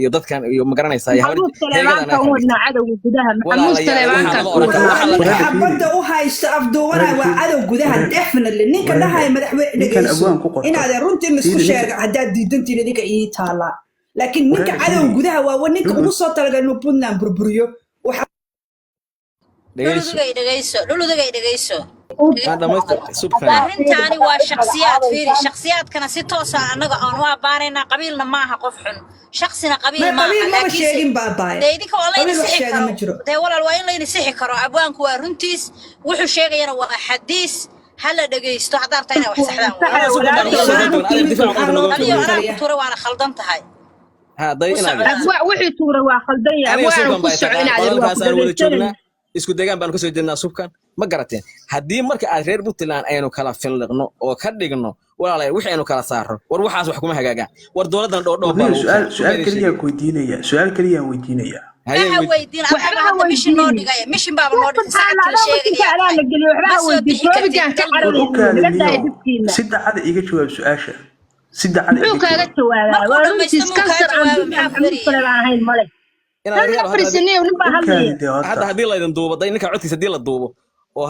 Iyo dadkan iyo ma garanaysaa iyo Maxamuud heegadan Saleebaanka u wadnaa cadowga gudaha, Maxamuud Walaalayaal, Saleebaanka waxaa lama oran karo, waxaa la Ninka dhahaa xabadda u haysta afduubanaya waa cadow gudaha, definitely. Ninka dhahaya madaxweyne, Ninkan dhegeyso, abwaan ku qorto. Inaad runtii isku Fiiri, sheega haddaad diidantiin idinka ii taallaa, laakiin ninka Wareer, cadow fiiri. gudaha waa ninka ugu soo talagalay inuu Puntland burburiyo. Waxa Dhegeyso. Dhuludugay, dhegeyso. Dhuludugay, dhegeyso. Aan dhamaystir subkan. Arrintaani waa shakhsiyaad. Fiiri, shakhsiyaadkana si toosa annaga aan u abaaraynaa. Qabiilna maaha qof xun, shakhsina qabiil Ma maaha. qabiil maba Laakiinse sheegin baabaaye. Dee idinka waa layna Qabiil wax sixi sheega karo. ma jiro. Dee walaal, waa in layna sixi karo. Abwaanku waa runtiis, wuxuu sheegayana waa xadiis. Ha la dhegeysto haddaa rabtaa inaa wax saxdaan. Anaa subkan baan uga soo doon, adeer, difaac qolka nooga Aliyo joogo. anaa ku turay, waana khaldan tahay. Ha day Ku inaad soco. Abwaa wixii tuuray waa khaldan yahay. Aniga Abwaanu subkan ku baa soco taqaan. inaad waa ku Qolalkaas aan wada dhegeysanayna. joognaa, isku degaan baanu kasoo jeednaa subkan, ma garateen? Haddii marka aad reer Puntland aynu kala finliqno oo ka dhigno, walaalayaal, wixii aynu kala saarro, war waxaas wax kuma hagaagaan. War dowladdan dhoodhoob baa Warniyo, lagu su'aal keenay. su'aal keliyaan ku weydiinaya, su'aal keliyaan weydiinaya. Haye. Waxa weydiin Waxba adaaba ha hadda mishin noo weydiinin. dhigaya, mishin baaba noo dhigay, Subxaan saacadkii la Allah, mishinka sheegaya adaa la geliyo. Waxba ma ha soo weydiin. bixi kartid. Toobigan ka Dal War u cararayna, naga daaya kaadiniyo, dhibkiina. si dacada iga jawaab su-aasha, si dacada Muxuu iga kaaga jawaab. jawaabaa? Markuu Waa dhammaysto runtiis muu kaa kansar aan jawaaba? Puntland Maxaa ku Maxamuud dariyay? Saleebaan ahayn male. Inaad Dad reer la fariisanayo nin baa U hadlaya. kaadi dee Hadda horta. Haddii laydin duubo, day ninka codkiisa haddii la duubo oo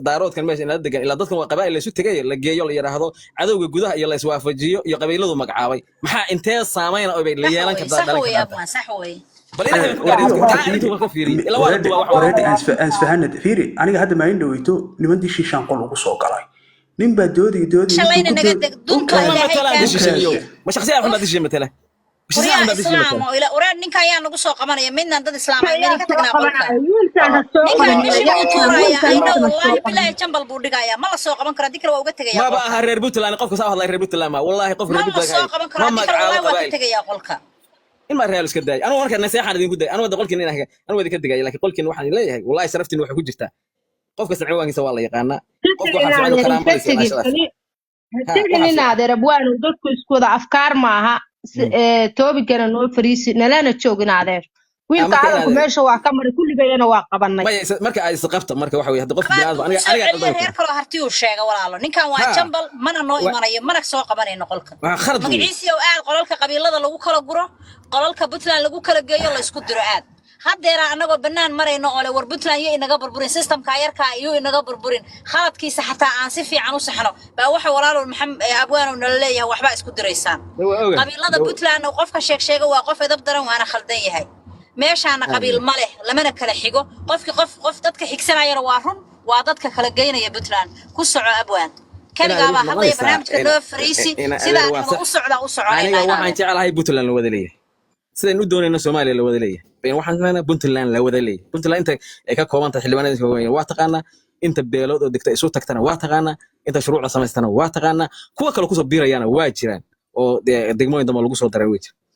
daaroodkan meesha inala degan, ilaa dadkan waa qabaa'il laysu tegay, la geeyo, la yidhaahdo cadowga gudaha iyo la iswaafajiyo iyo qabiiladu magacaabay, maxaa intee saameyna oo bay la Sax yeelan wey. kartaa, Sax dhalan wey. kartaa? Abwaan, sax wey. Bal ilaahay Eh, ku gaadhay, warniyo, taa arrintu ka fiiriy ilaa waa la wareedhe duubaa wax walba. Wareedhe, aan isfahanad. Fiiri, aniga hadda maalin dhaweyto niman dishiishaan qol ugu soo galay, nin baa doodaya doodaya Shalayna intuu ku naga dood deg u dunta Ma kaadi. Ilaahay matalaan kaa dishishiyo? Kaadi. Ma shakhsiyaad xun baa dishishiyo matala? Ma shakhsiyaad Waryaa xun baa dishishiyo islaam matala? oo ila wareer, ninka ayaa nagu soo qabanaya, midnaan dad islaam ah Ayaa meel ka soo tagnaa qolka. qabanaya wiilkaan, ha soo Ninkaan qabanaya. mishin buu tuuraya. Wiilkaan I know. ma soo Wallaahi qabanaya. bilaahi, jambal buu dhigayaa, ma la soo qaban karo. Haddii kale waa uga tegayaa Maba qolka. aha reer Puntland qofka saa hadlay reer Puntland ma, wallaahi qof Ma reer la Puntland soo qaban karo. ma Haddii kale magacaabo wallahi waa ka qabaa'il tegayaa qolka. In ma reer iska daayay. Anigu marka naseexaan idinku daayay, anigu hadda qolkiina inaan anigu idinka digaya, laakiin qolkiina waxaan idin leeyahay, wallahi sharaftiina waxay ku jirtaa qof kasta ciwaankiisa waa la yaqaanaa. Qofka waxaa fiican inuu Ka karaamadiisa tegin ilaashada. Ha Ha tegin waxaa in fiican. Adeer abwaanu, dadku isku wada afkaar maaha. Toobigana noo fariisi, nalana joogin adeer. Wiilka Marka hadalku inaad meesha waa ka maray, kulligayana waa qabanay. Maya, marka ay isqabta, marka waxa weeye hadda qof Qabaad bini'aadam buu aniga kusoo aniga celiya qaldan reer kaloo hartiyuu sheega. Walaalo, ninkan waa jambal, mana noo imanayo, mana soo qabanayno qolka. Waa khalad weeye. Magaciisii oo aad qolalka qabiilada lagu kala guro, qolalka Puntland lagu kala geeyo, la isku diro aad haddeera annagoo bannaan marayno oo le war Puntland iyo inaga burburin systemka yarka iyo inaga burburin khaladkiisa, xataa aan si fiican u saxno baa waxa walaalow Maxamed abwaanow nala leeyahay waxbaa isku diraysaan. Waa ogahay. Qabiilada Puntland oo qofka sheeg sheega waa qof edab daran, waana khaldan yahay. Meeshaana qabiil ma leh, lamana kala xigo. Qofki qof qof dadka xigsanayana waa run, waa dadka kala geynaya Puntland. Ku soco, abwaan. Kaligaabaa hadlaya. Maqlaysaa? Barnaamijka noo fariisi. Adeer, Sidaa waa aniga sax. u socdaa, u soconaynaa. Aniga waxaan Inaadeen jeclahay Puntland la wada leeyahay, sidaynu u doonayno Soomaaliya la wada leeyahay bayn waxaan jeclahay Puntland la wada leeyahay. Puntland inta ay ka kooban tahay, xildhibaanada ka kooban yihiin waa taqaanaa, inta beelood oo degta isu tagtana waa taqaanaa, inta shuruucda samaystana waa taqaanaa, kuwa kale kusoo biirayana waa jiraan oo dee degmooyin dambe lagu soo daray way jiraan.